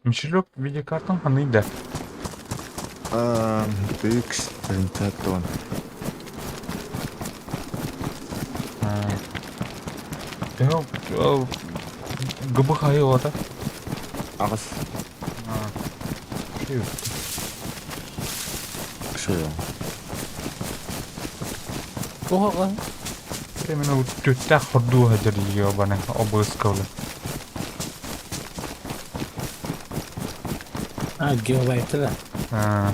Мишелек видеокартаң ханный да? TX 30. Төһө ГБХ оҕото? Аҕыс. Шея. Оҕо Именно түттээх хордуу сылдьар баны обыскалы. А, геобайты да. А.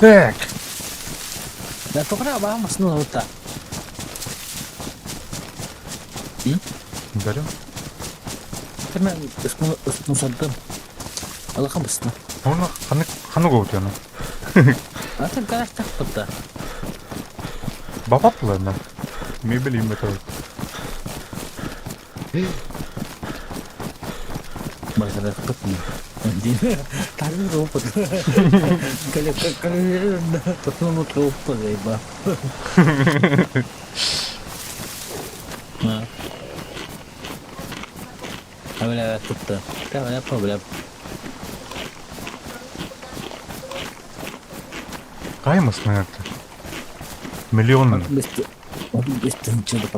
Так. Да тоҕо баҕа массыына ылбыта. Бэрим. Мен ысмусардым. Алахан бысна. Оны ханнык ханнык оутуону? Атын гараж тахпыта. Бабап буларна. Мебель им это. Барсана кытны. Тары опыт. Кале кале потом опыт ба. Бля, тутта. Бля, бля. Кай масна это? Миллион. Быстро ничего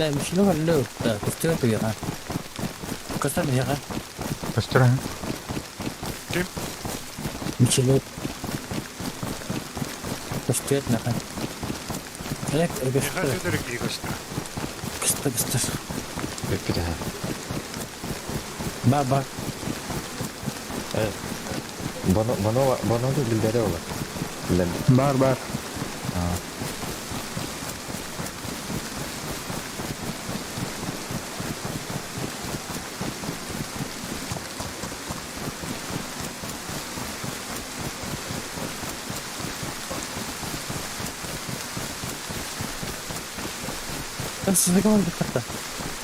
Да, мужчина валю, да, костюм туяга. Костюм яга. Костюм. Ким? Мужчина. Костюм наха. Элек, Миха Федоров костюм. Костюм, костюм. Бүппүт Ба, ба. Боно боно боно билдере ола. Билен. Бар бар. Сіздікі бар бұққата.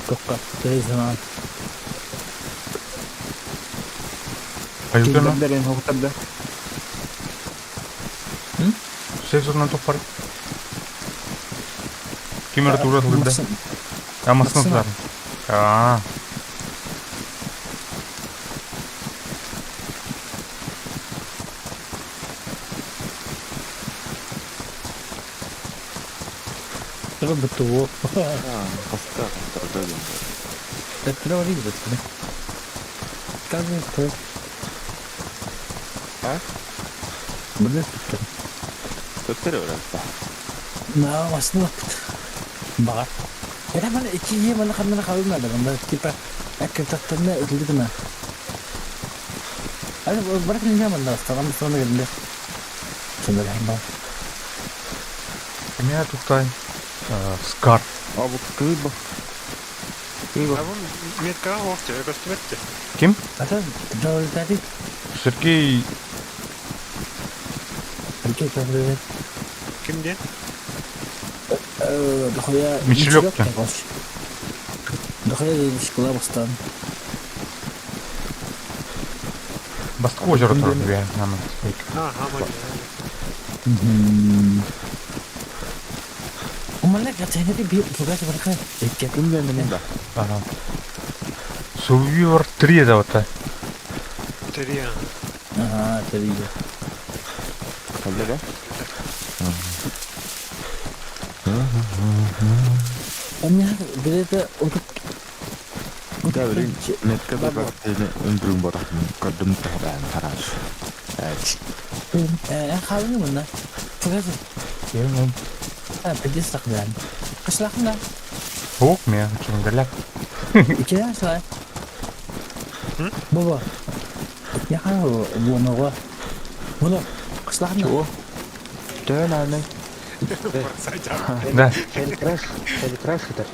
Көкқа, телевизордан. Айылдана. Киллердерин хоктарда. Сезоннан топпар. Кимер тура тылда. Амасын Аа. Быту. Коста коста Это быту. Как это? А? Блин, Төттөрү өрөттө. На, масын Бар. Это мана икки мана ханна хабымна да мында типа әккертаттарына өтүлдү Аны барак не манда астаган сонда келди. Сонда бар. Меня тухтай. Скар. А бу кыйба. Кыйба. А бу меткаға оқты, костюм Ким? Ата жолдары Сергей Сергей Павлович. Ким ден? Дохуя Мичелёк-то. Дохуя школа бастан. Бастакы озеро Ким турар диэн? үһэ ама. А, ама. Умалла категория би бугас барка. Икки. Ким диэн да? Ага. Survivor 3 это вот. Три. Ага, три. Ханна да? У меня где-то вот Да, блин, метка да бактыны өндүрүн барахын көрдүм тахадан хараш. Хаалыҥы мунна. Фугасы. Пидес тахдан. Кышлахна. Ох, меня чунгдаляк. Икки сылай. Баба. Я хаа буоного. Буно. Кышлахна. Чего? Тön аны. Да. Хеликраш, хеликраш это.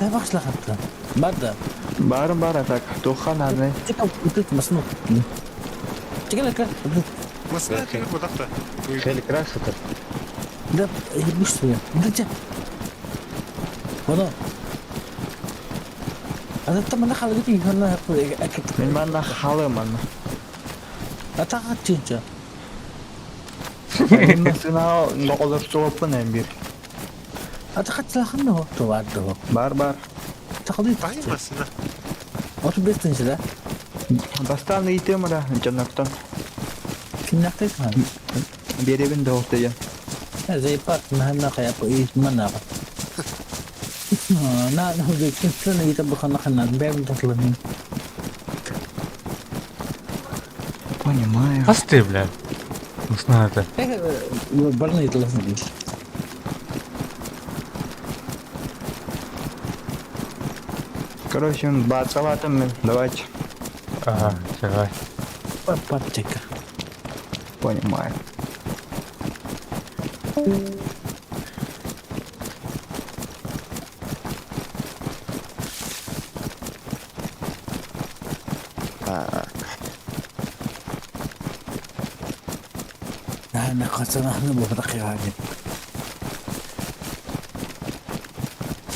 Да башлахатта. Барда. Баарым бар а так, тухан аны. Тика утут масну. Тика Масна тигер будахта. Хеликраш это. Да, ебуш свою. Да че. Воно. Ана там на халыгы тигәнна Мин манна халы манна. Атаға тинча. Мин масына логолор суоппун эм бир. Атаға тилахын но товарды. Бар бар. Тақылды. Бай масна. Оту бес тинча да. Бастан ыйтым да жаннартан. Кимнәктәй Беребин да оттыйын. Зайпат махна кая по ис мана. На на ким сен ите бухана хана бэм татлын. Понимаю. Хас ты, бля. Не это. Барны итласын. Короче, бацалатым мен. Давайте. Ага, давай. Папчика. Понимаю. Так. На касана бу дакыга.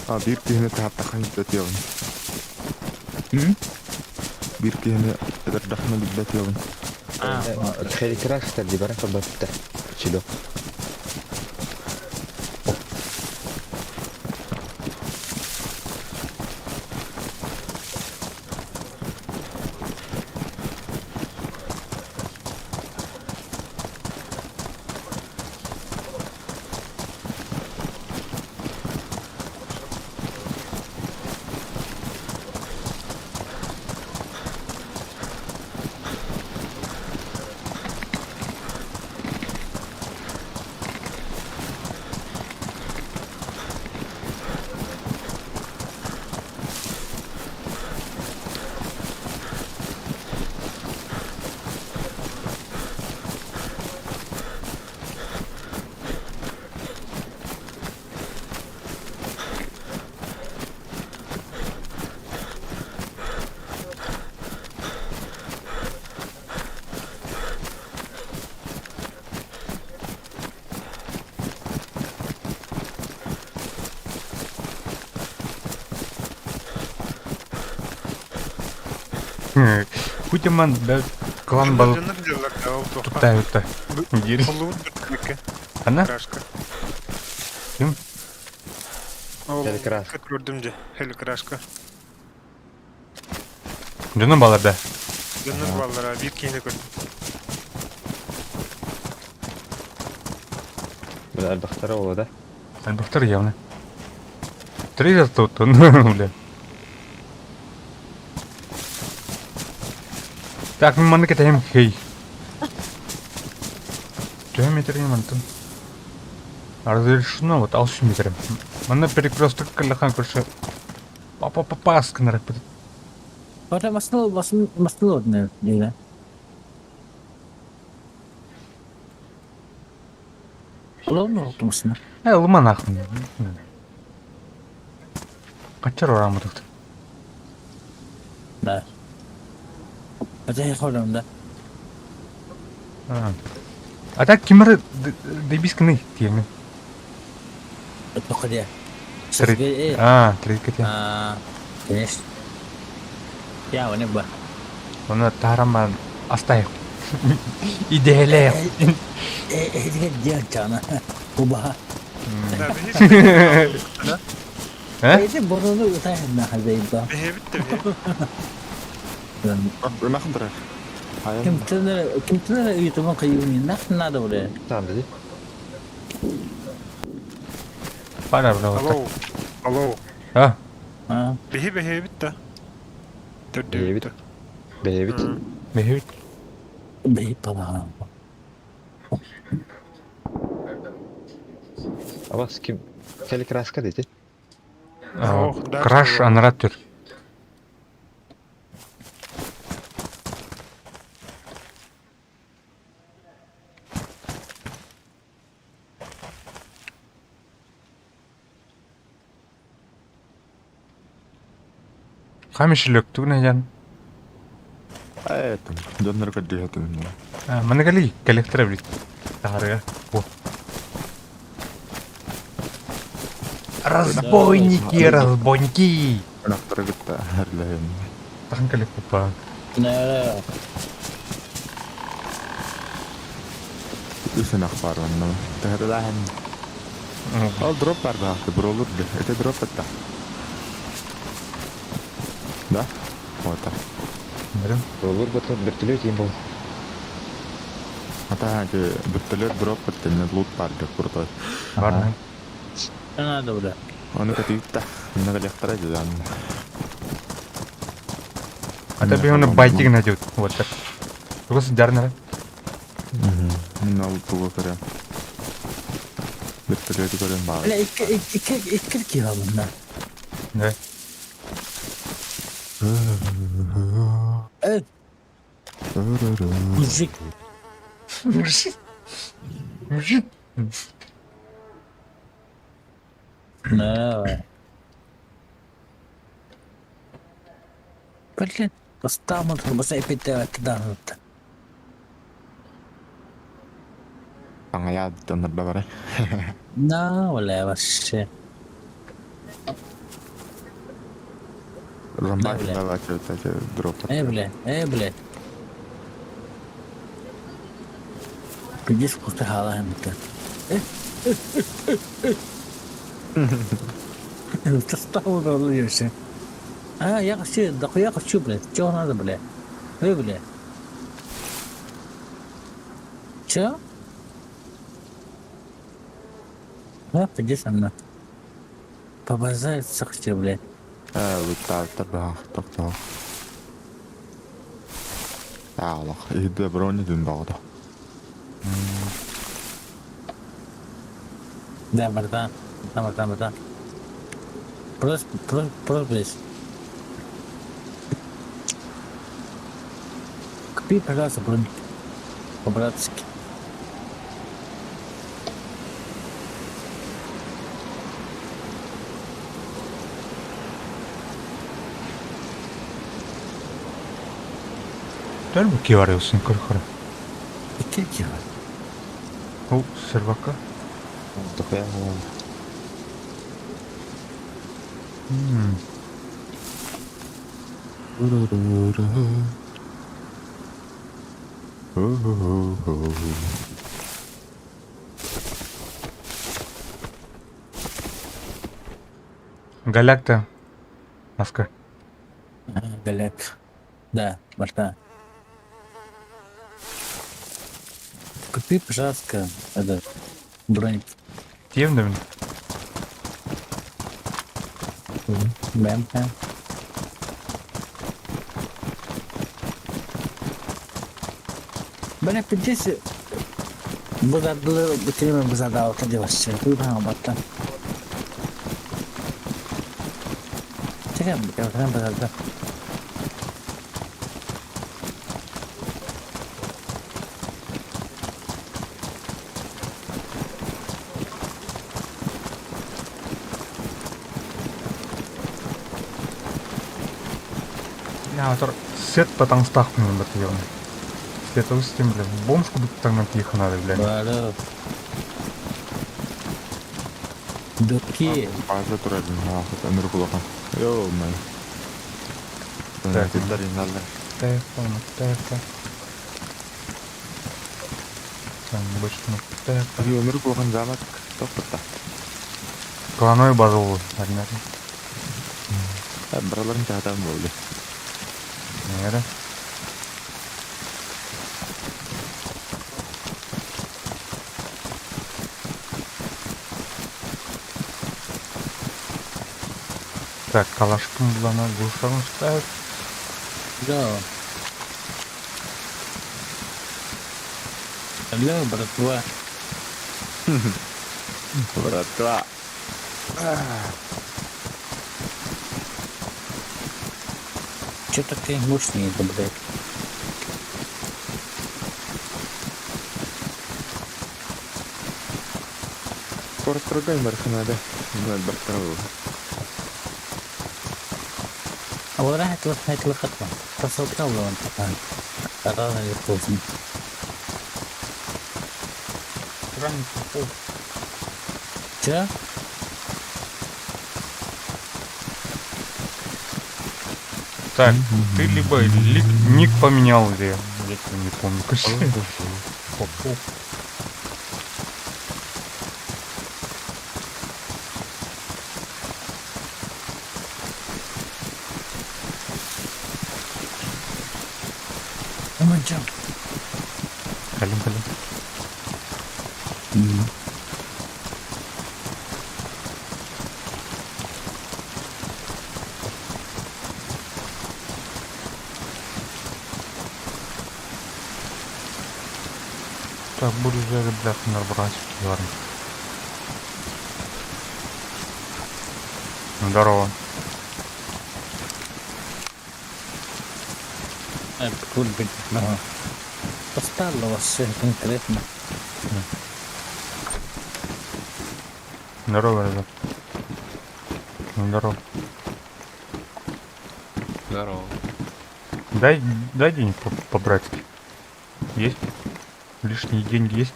А, бир киһини таһаттахын билбэт явын. М? Бир киһини ытырдахына билбэт явын. Хеликраш это ди баран кабатта. Чило. Кутиман, бля, клан был Жаннар делар да ол тоха. тутта тутта. Дири. Холлуд биртмеке. Ана? Крашка. Ким? Ол Хеликраш. Көрдүм же. Хеликрашка. Дьоно балар да. Жаннар баллара бир киһини көрдүм. Бля, альбахтара ола, да? Альбахтар явно. Три тут, ну, бля. Так, мин манны кэтэһим хей. Төһө метрин мантан. Разрешено, вот 6 метр. Манна перекресток калахан көрсө. Па-па-па-пас кынарак бит. Ата масныл масныл масныл одны. Дигән. Улар тумысына. Э, лыман ахын. Качар орамыдык. Да. Ата хором да. А так кимер дебискны тиеңин. Тоқыда. Три. А, три кете. А, конечно. Я оны ба. Оны тараман астай. Идээлээх. Эһигэр диэн чаана. Убаһа. Э? Эти борону ытайынна хозяйба. Бэһэбит да бэһэбит. Ынах турар. Кимтэн кимтэн ыйытымын кыйыымын нах надо бре. Там дии. Пара бля. Алло. Алло. А? А? Биһи бэһэбит да. Бэһэбит. Төрдүбүт. Бэһэбит. Бэһэбит. Бэһи палаҕа. Абас ким Хеликраска дети. Краш анарат түр. Хамиш лөктүгүн айан. Этим. Дьоннор көрдүһэтим. Маны кали коллектора билит. Тахарыга. Разбойники, разбойники. Ынахтары кытта әрләһин. Тахан калек папа. Да. Үс ынах бар онно. Тахарылаһын. Ол дроп бар баахты бролур да. Это дроп это. Да? Вот так. Берем. Бролур бытыр вертолет им был. Ата вертолет дроп это лут бар да крутой. Бар. Надо бля. Оны катыытта. Мына коллектора деден. А тебе он байтик найдет. Вот так. Тугас жарнара. Мин ол тугу көрөм. Вертолеты көрөм баар. Бля, икки икки икки кило bunlar. Да. Evet. Мужик. Мужик. Мужик. Да. Блин, бастаамын баса эпитте дан. Аңая донорда бар. На, бля, вообще. Рамбак бля. давай это дроп. Бля, бля. Пиздец, просто халаем это. Тастау А, я хочу, да я хочу, блядь. Чего надо, блядь? Вы, блядь. Чё? Да, иди со мной. Побазариться хочу, блядь. Луттааттар баах тоқтоо. Аалах, иһидде броня дүн баҕата. Да, братан. Да, братан, братан. Просто, просто, просто, блядь. Купи, пожалуйста, броник. По-братски. Төр бу киварысын көрхөрө. Икки кило. О, сервака. Тохуя. Галякта. Маска. Галяк. Да, братан. Купи, пожалуйста, этот броник. Тием да мин. Бэм, бэм. Бля, пиздец. Бузардылы битирме бузарда девашчы. Куйбаң баттан. Чекем, бутырмын бузарда. Я тор сет потаңстахпын бат ебаный. Свет устим, бля. Бомж кудук таңнан тихо надо, бля. Бары. Дуки. База турар өмір кулахан. Йоо май. Так. Титтар инналар. Техо, техо. Өмір кулахан замок тохтотта. Клановый база наверное. Бараларын чаатан болды. Наверное. Так, калашпын булана глушагын ставить. Да. Алло, братва. Братва. Че такие мощные это, блядь? Коротторгай марханада. هو راحت لحقت الخطوة اتصلت ولا انت قررنا يفوزني. Че? Так, ты либо ник поменял, или я тебя не помню. Попов. Аманчан. Калим, калим. Так, буду взяли бляху набрать ладно. Здорово. Поставила вас все конкретно. Здорово, ребят. Здорово. Здорово. Дай денег по-братски. Есть? Лишние деньги есть?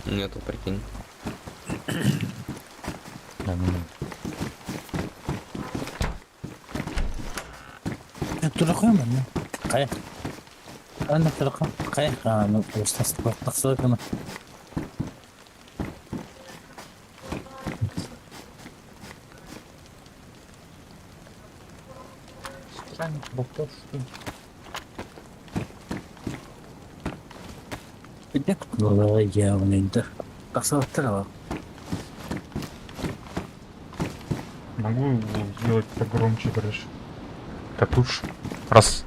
Нету, прикинь. Да, ну, Турахуйман. Кай. Ана тураха. Кай. Ну, просто Странник, боков, что ли? Могу сделать погромче, короче. Так лучше. Раз.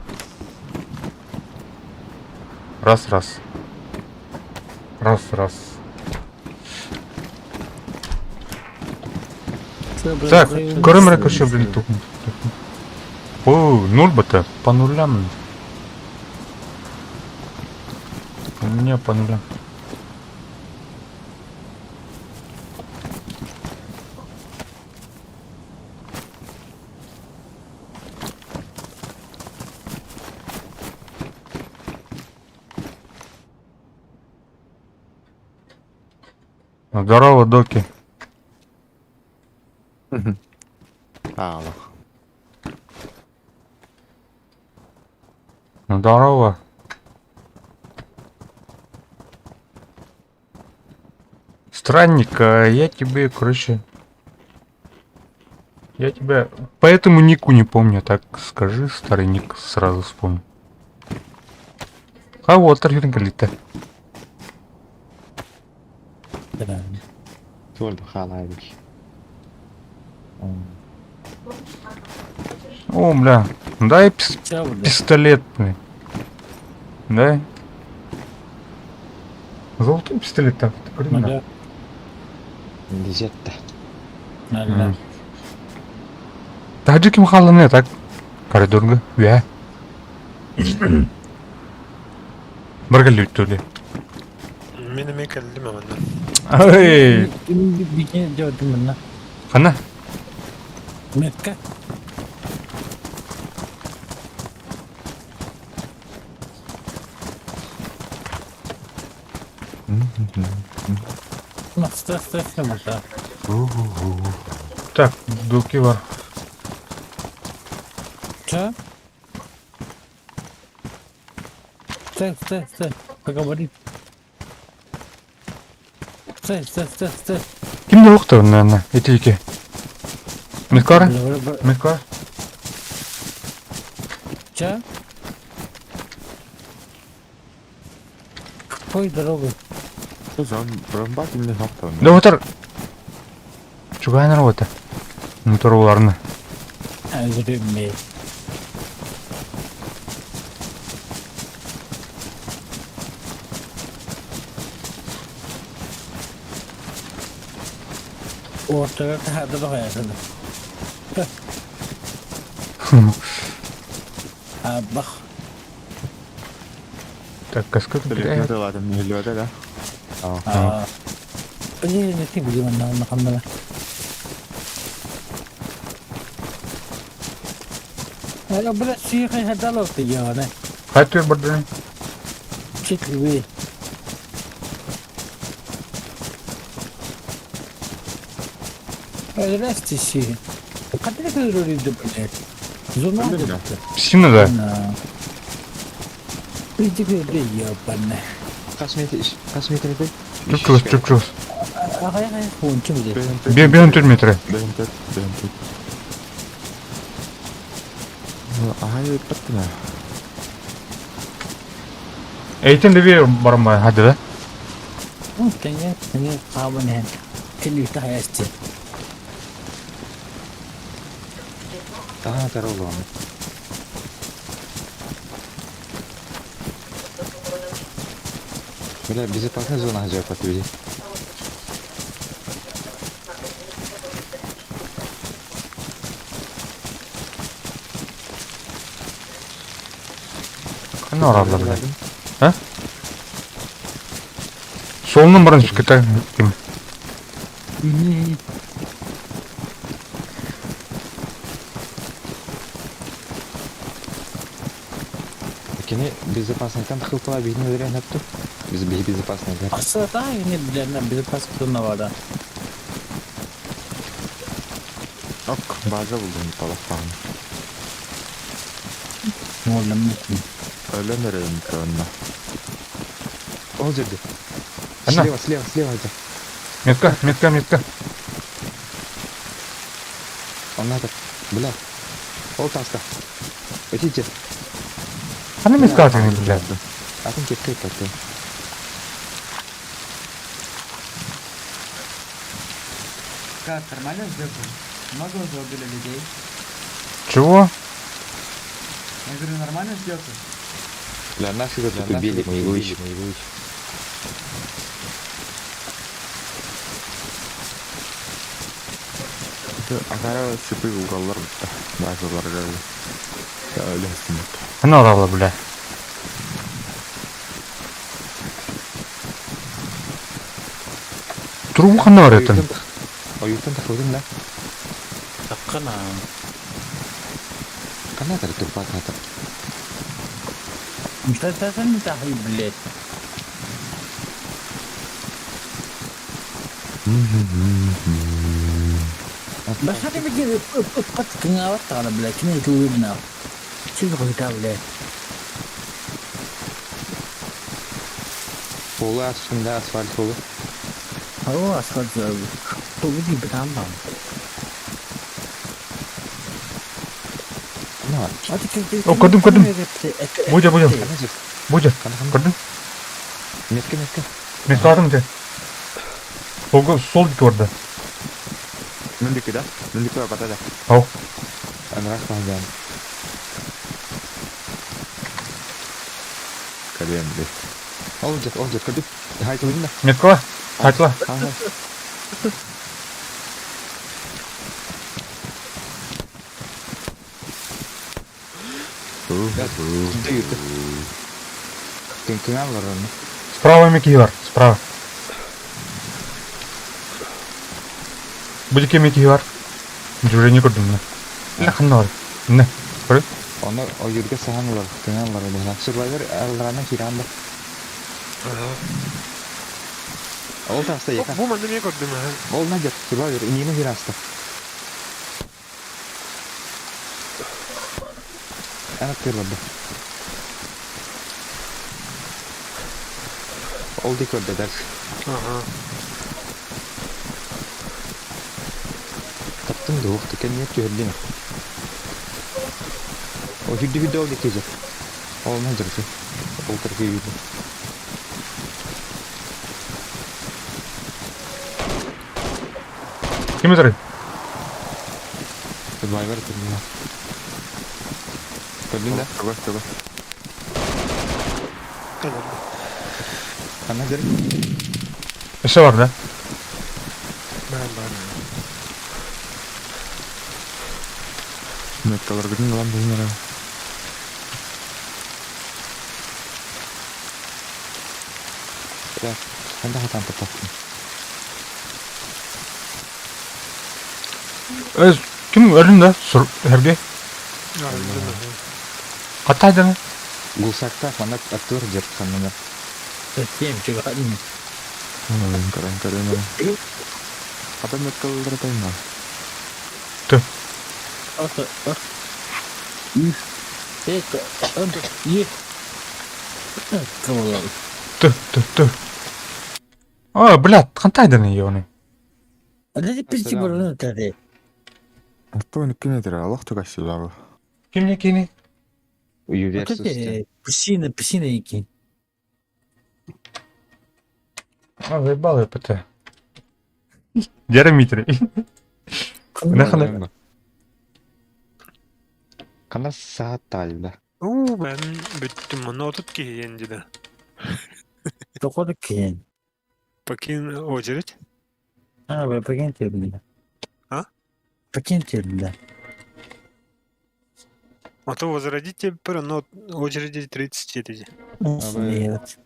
Раз, раз. Раз, раз. Так, көрөм короче, блин, тут. О, нуль бы-то, по нулям. У меня по нулям. Здорово, доки. Алло. Здорово. Странник, а я тебе, короче... Я тебя по этому нику не помню, так скажи, старый ник сразу вспомню. А вот, Аргенгалита. О, бля, дай пистолет, блин. Дай. Золотой пистолет так, Да. Десятта. Да. Таджики махаланы так. Коридорга. Я. Баргалют тули. Мин эмиэ кэллим эмэннэ. Ай, Делать хана. Метка. Ну, стой, стой, стой, да. Так, доки бар. Че? Стой, стой, стой. Поговорить. Стой, стой, стой, стой. Ким да охто, наверное, эти Микара? Микара? Че? Какой дорогой? Да вот Чугайна работа. Моторуларны. Әзірме. Ортага таһаада баҕайасыны. Абах. Так, каска Аа. Блин, не билим анна ханнала. Ала бля, сиихай хадалов тыйяна. Хатыр бардын. Читлви. Здрасте, си. Кадре кадре блядь. Зона. Псина да. Иди, блядь, ебаная. Хас метр этэй? Чуп-чугас, чуп-чугас. Аҕай-аҕай уонча билэр. Бен түр метр. Эйтен де бир барма хады да. Тэҥэ тэҥэ хааман иһэн кэлиитэ хайасчы. Таһаа тароллоҕун. Бля, безопасная зона жапат люди. Хана оралла бля. А? Солунун барын сүкета ким. Кини безопасныйтан хылтала биһини өлөрөн өптү. Biz биһи безопасный Асыта не билэрнэ безопасный зона бара. Ок, база булдум талаппаан. Уоллам. Өлөн эрэн тонна. Ол жерде. Ана. Слева, слева, слева это. Метка, метка, метка. Он надо. Бля. Ол таска. Өтите. Хана метка атың бля. Атын кеткей кетти. Как, нормально сделка? Много уже убили людей? Чего? Я говорю, нормально сделка? Бля, нафига тут убили, мы его ищем, мы его ищем. Хана оралла бля. Трубу хана оратын. Ойуттан тахылдым да. Таккана. Канатар турпат хатар. Та-та-та тахи, блядь. Бas hadi bir kere öp кыңаабат даҕаны, блядь, кини ытылыыбына. Син хойта, блядь. Полу астында асфальт полу. О, асфальт Полу дип там там. На. О, көрдүм, көрдүм. Будя, будя. Будя. Көрдүм. Метка, метка. Метка атың же. Сол сол көрді. Мендики да? Мендики бата да. Ау. Анрах баһан. Калем Ол жет, ол жет, көрдүм. Хайтылын да. Метка. Айтла. Ага. Кыңкыңан бар оны. Справа меки бар, справа. Будике меки бар. Жүре не көрдүм мына. Ла ханна бар. Не? Көрү? Оны ойырга сахан бар, кыңан бар бу. Survivor алларынан киран да. Ол таста яка. Бу манны мен көрдүм аха. Ол надер, Survivor инеме кираста. Ана кырбады. Ол ди көрдөдөр. Ага. Таптым да уох кэннигэр түһэрдим. О хүрдү хүрдү ол диэки дьэ. Ол онон дьарыты. Ол кыргыйыыты. Ким ытарый? Survivor көрдүм. Көрдүн да? Чугас чугас. Ханна дьарык? Өссө бар да? Бар бар. Меткаларгытын ылан булун эрэ. Бля, ханна хатан таппаппын. Э, ким өлүн да? Сур Сергей. Хаттайданы? Гусактаах манна аттыгар дьарык ханна. Зачем? Чего? Көрөн көрөн эрэ. Хата меткалары тайна. Ты. Ты, ты, ты. О, блядь, хантайданы ебаный. Аттон 2 метр олох чугас. Кимне кини? Уюверсус. Псина, псина ики. А, заебал я ПТ. Дмитрий. Нахана. Ханна саат таайда. Уу, ben бүттүм, мұны отут киһиэн дида. Тоқоды кейін. Покинь очередь. А, вы покиньте меня. А? Покиньте меня. А то возродите, но очереди 34. Нет.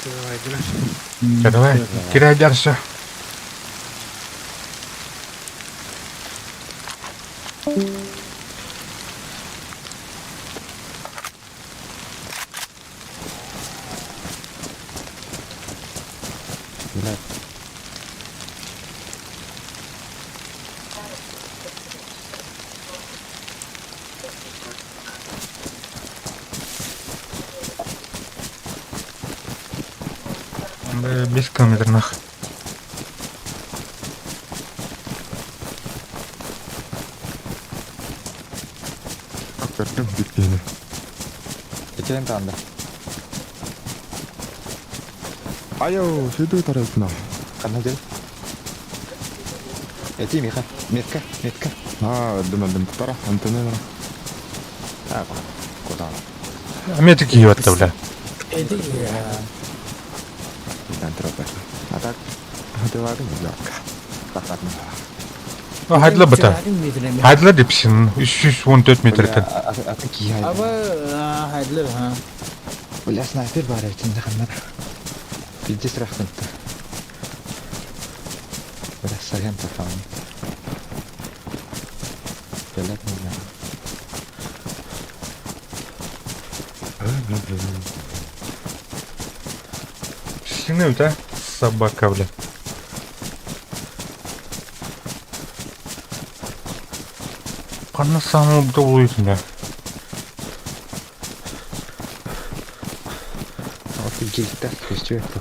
Давай, давай. Давай, кирай дальше. Бля. Бля, 5 километр нах. Көрдүм бүттүнү. Этен таанда. Айо, сүдү тарапна. Ханна дьарык? Эти Миха. Метка, метка. Аа, өлдүм өлдүм. Тара, антенна. А, куда? Метрики ебать, бля. Это я. Дан тропа. А так, хатыларын yok. Тахтатны. Хайдла бата. Хайдла депсин. 314 метртен. Аты кия. Аба, хайдлар, ха. Бля, снайпер бар этин ханна. Пиздец рахмет. Бля, сарян тафан. Бля, не знаю. Сины, да? Собака, бля. Ханна самого бдолует, бля. Вот ты гильта, что это?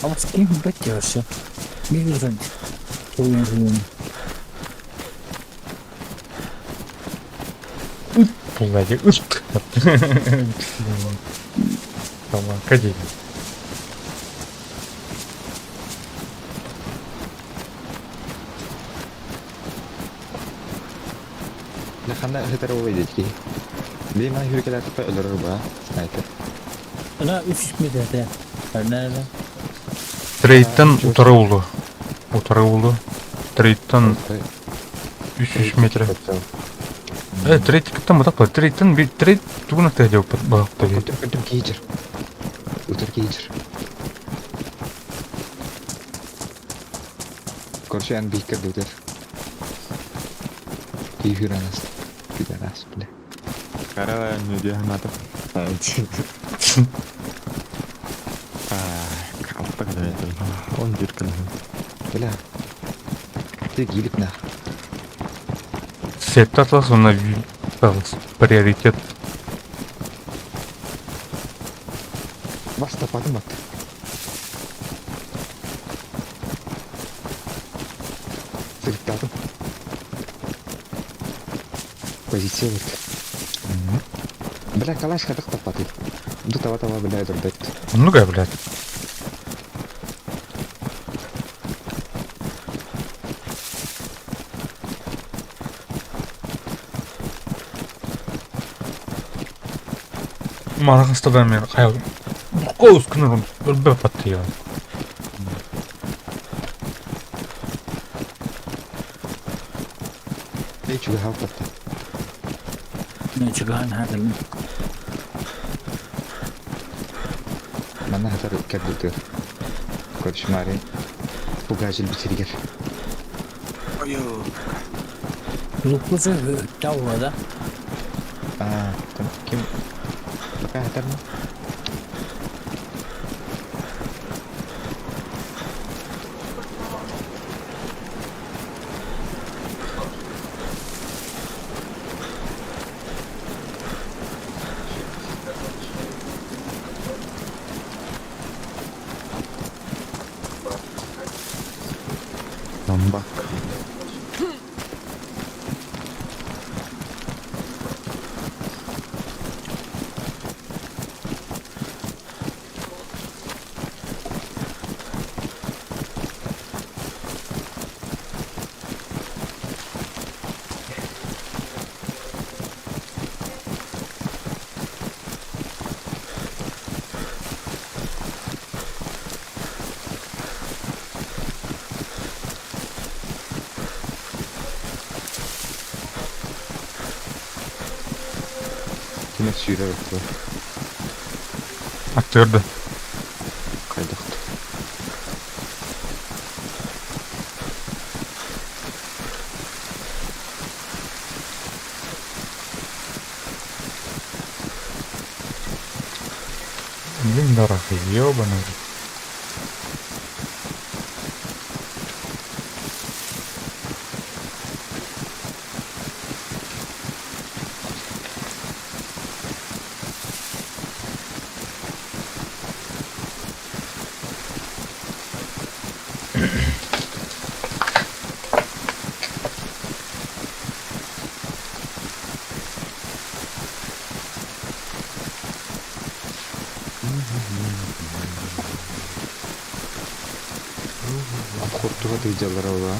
А вот с кем бьёшься? Бежать. Блядь, ыт. Собака день. Бля, ханна это увидеть. Бей мана хүркелер тупа өлөрөр ба, снайпер. Она 3 метр. Нормально. Трейттен утары улу. Утары улу. Трейттен 300 метр. Э, трейт кытта мутак бар. Трейттен бир трейт тугуна тәҗәү багып тәҗәү. Утыр көтүм кейджер. Утыр кейджер. Короче, ан бикер дутер. Кийхүрәнәс. Кидәрәс, бля. Кара не диэхнатым. Алта километр. 11 километр. Бля. Ты гилик нах. Сэттэ атлас уонна приоритет. Бастапатым бат. Сырыттаатым. Позиция вот. Бля, калаш хатах таппатый. Ду таба-таба, бля, дурбет. Ну-ка, блядь. Мана хастадан мен хайа Коус күнү өлбө паттыйа. Эй, чугаһаал тапта. Чугаһан хаатым. Манна хатар кэрдитигэр. Көрүшмаары пугачил битиригэр. Лукуза таула да? А, там ким пока хатар ма? Бак. Ким сүүрэр отту? Актырды. Хайдахт. Блин, дорог, ёбаный. Обход туга тыйдьаллара буолуо.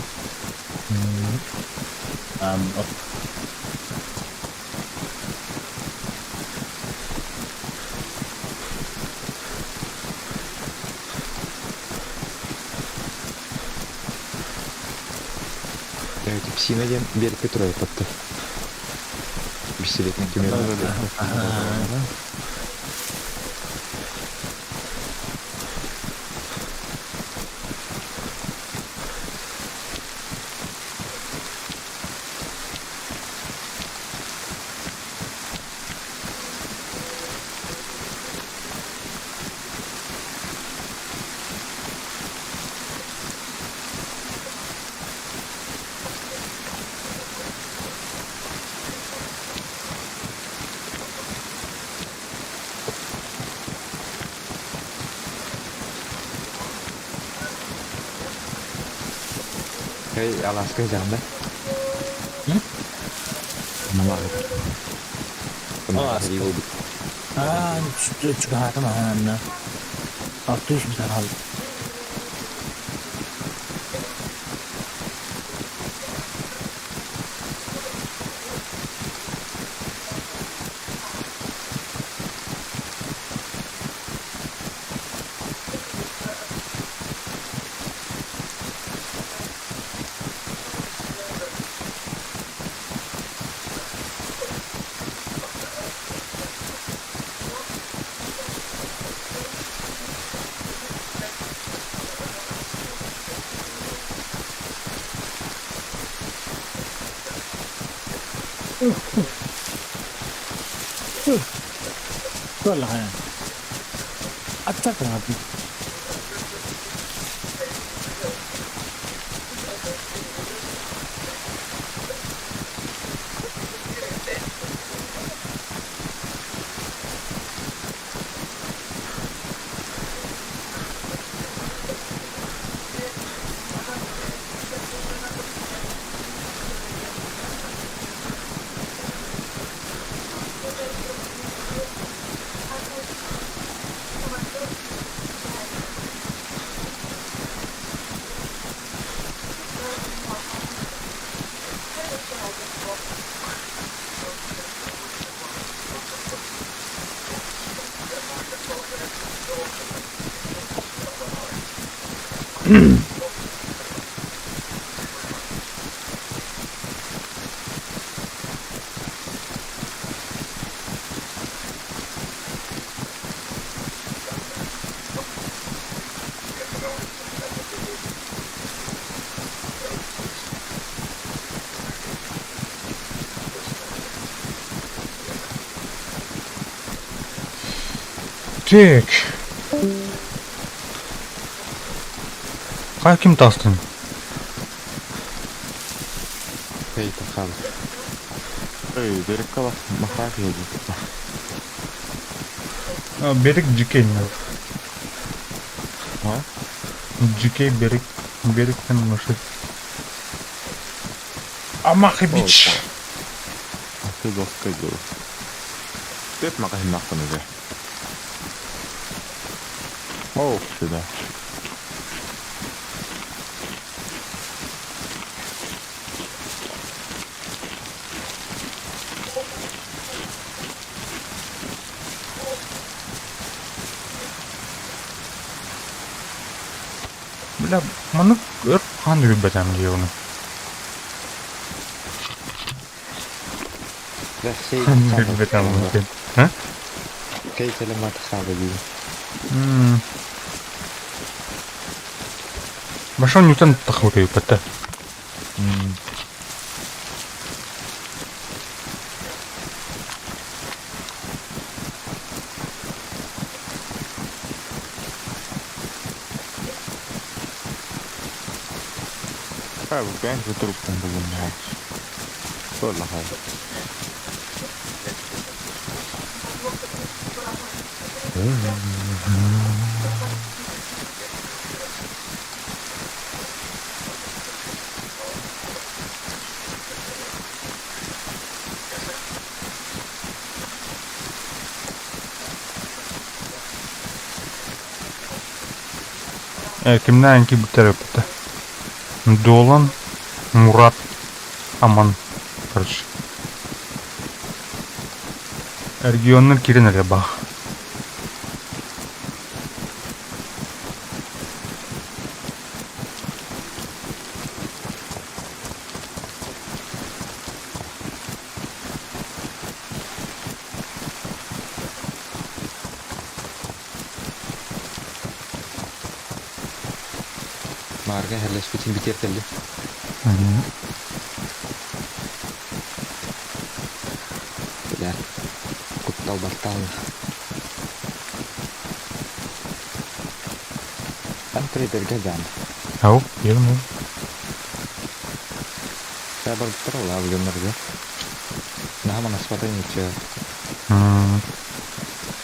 Псина диэн биэриккэ турар патта. Пистолетный кимер. Эй, Аласка жаанда. Аласка. Аа, чугаһаатым аһаанна. 600 метр хаалла. Туоллаҕа. Аттар гынабын. Так. Хайа ким таастын? Хейта хаалар. Эй, берекке бас, махаак еді. Берик Джикей. А? Джикей Берик. Бериктен машит. Амахи бич. Аты доска дұры. Деп мағахин нақтын өзі. Оу, сюда. Бля, маннык өр хаан билбэтем дии ону. Бля, хейт Билбэтем хаалар. А? Хейт элемат хаалар дии. Башон ньютон тахуты патта. А, bu ben şu truptan buldum ya. Böyle hayır. Кимнээн киирбиттэр эппитэ. Дуолан, Мурат, Аман, короче. Регионнар киирэн эрэ баар. Маарга херлеспитин битиэр кэлли. Бля, куттал баттаан. Эн трейдерге жан. Ау, ерім. Я барбыттар ол авлюннарга. Наһаа манаспата ничего.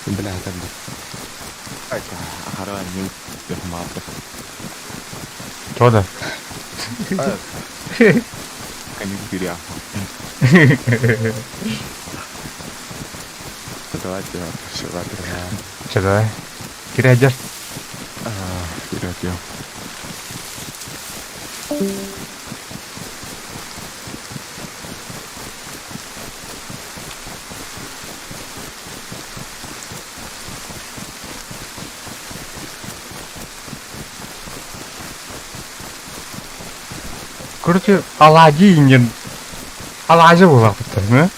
Бля, хатарды. Ахара не мапы. Тода. Они биря. Давайте, давайте. Чэ, давай. Кирэдер. Вперед, я. Короче, алаадьы иннин алаадьы буолаахпыттар, ы?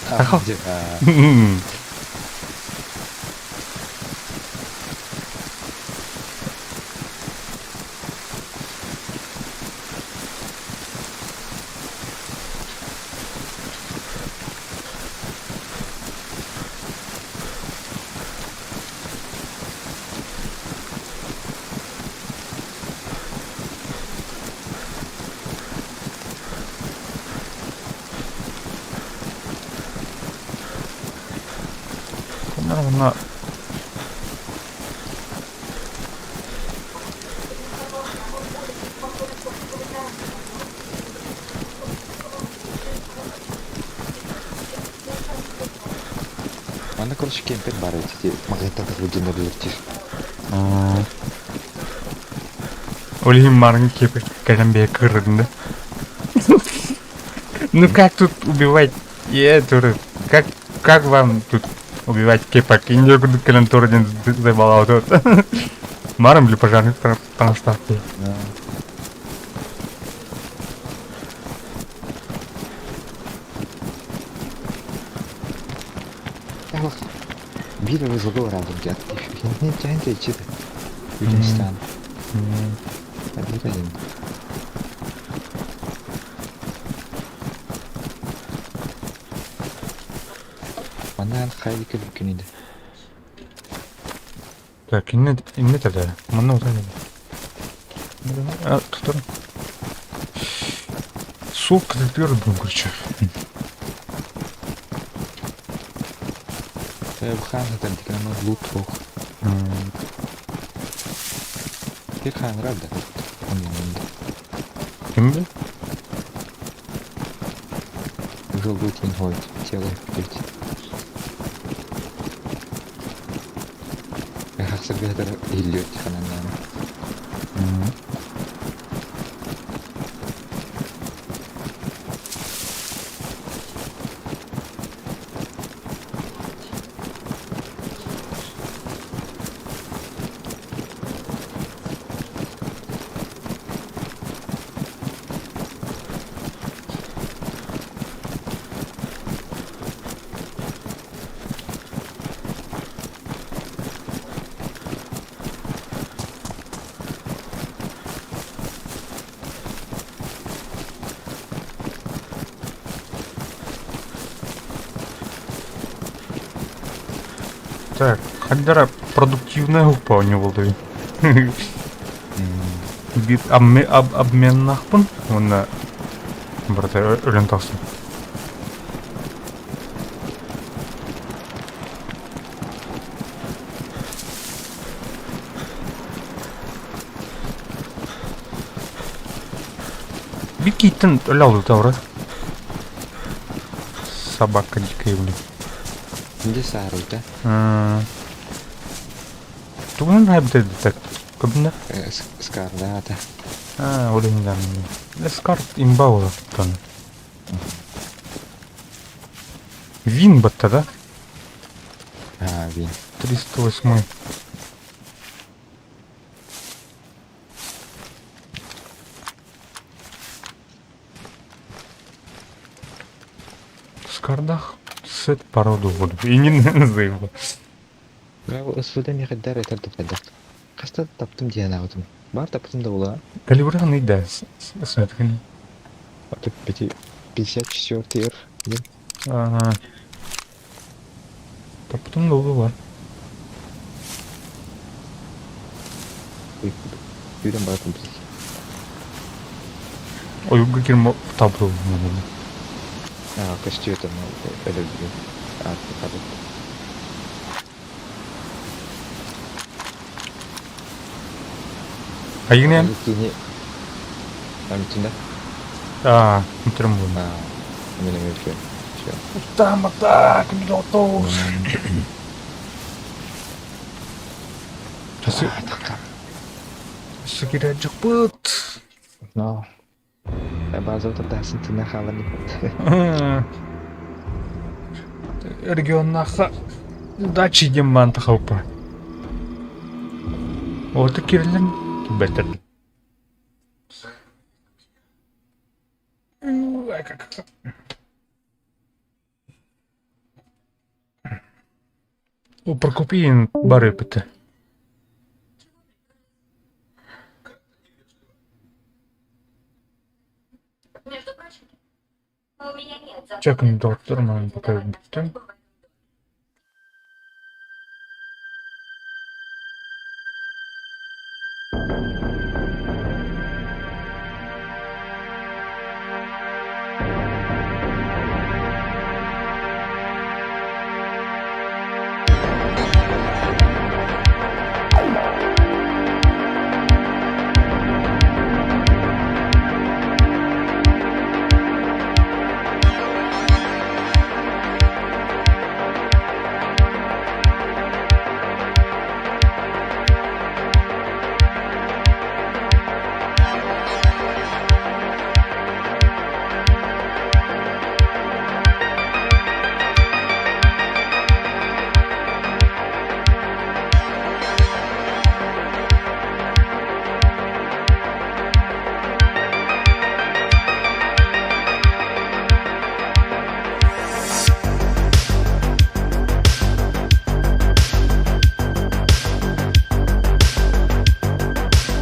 Уонна Манна короче кемпер баар эбит ити маҕаһыынтан тахсыбыт дьоннор өлөртүүр. Ол иһин маарыҥҥы киэпи кэлэн бэйэ кыырдым да. Ну как тут убивать? Е, туры. Как, как вам тут убивать кепак? Инде курдук кэлэн тура диэн заебалаабыт. Маарым били пожарник таҥастаах киһи. Биир вызвал радом дед. Не тяньте читы. Юдинстан. Один. Манан хайдика бүкүнүдэ. Так, инне инне тогда. Манна утаа. Тутар. Суп кытытыыр бун короче. Хаан сытар дикана лут суох. Кир хаан рада. Ким бил? Уже лут не ходит, тело пить. Хахсыргатар иллиот хананнан. Так, хаддара продуктивная группа у него был. Бит обменнахпын. Онна барыта өлөн тахсан. Бит киттен өлө алды тавры. Собака дикая, блин. Где саарыйта? Тугунан хайбыта так. Көбүнэ? Скардаата. А, ол иһин Скар имба олаттан. Вин батта, да? А, вин. 308. Скардах сет породу воду. И не заебал. Ысфыда мехаддар этер тупайдак. Хаста таптым диэн аҕытым. Бар таптым да була. Калибран и да, смотри. А 54 р. Ага. Таптым да бар. Yürüm бартым. Ой, кирмо табло. А, костюм это А, так. А игнен? Там туда? А, утром был. А, у меня вообще. Все. Там так, готов. Сыкирә жықпыт. Но. База утырдасын тына халаны. Регионнаха удачи дем тахалпа. Оты кирлен бетер. О, Прокопиин бары бите. Чекни доктор, ман пока бүттүм.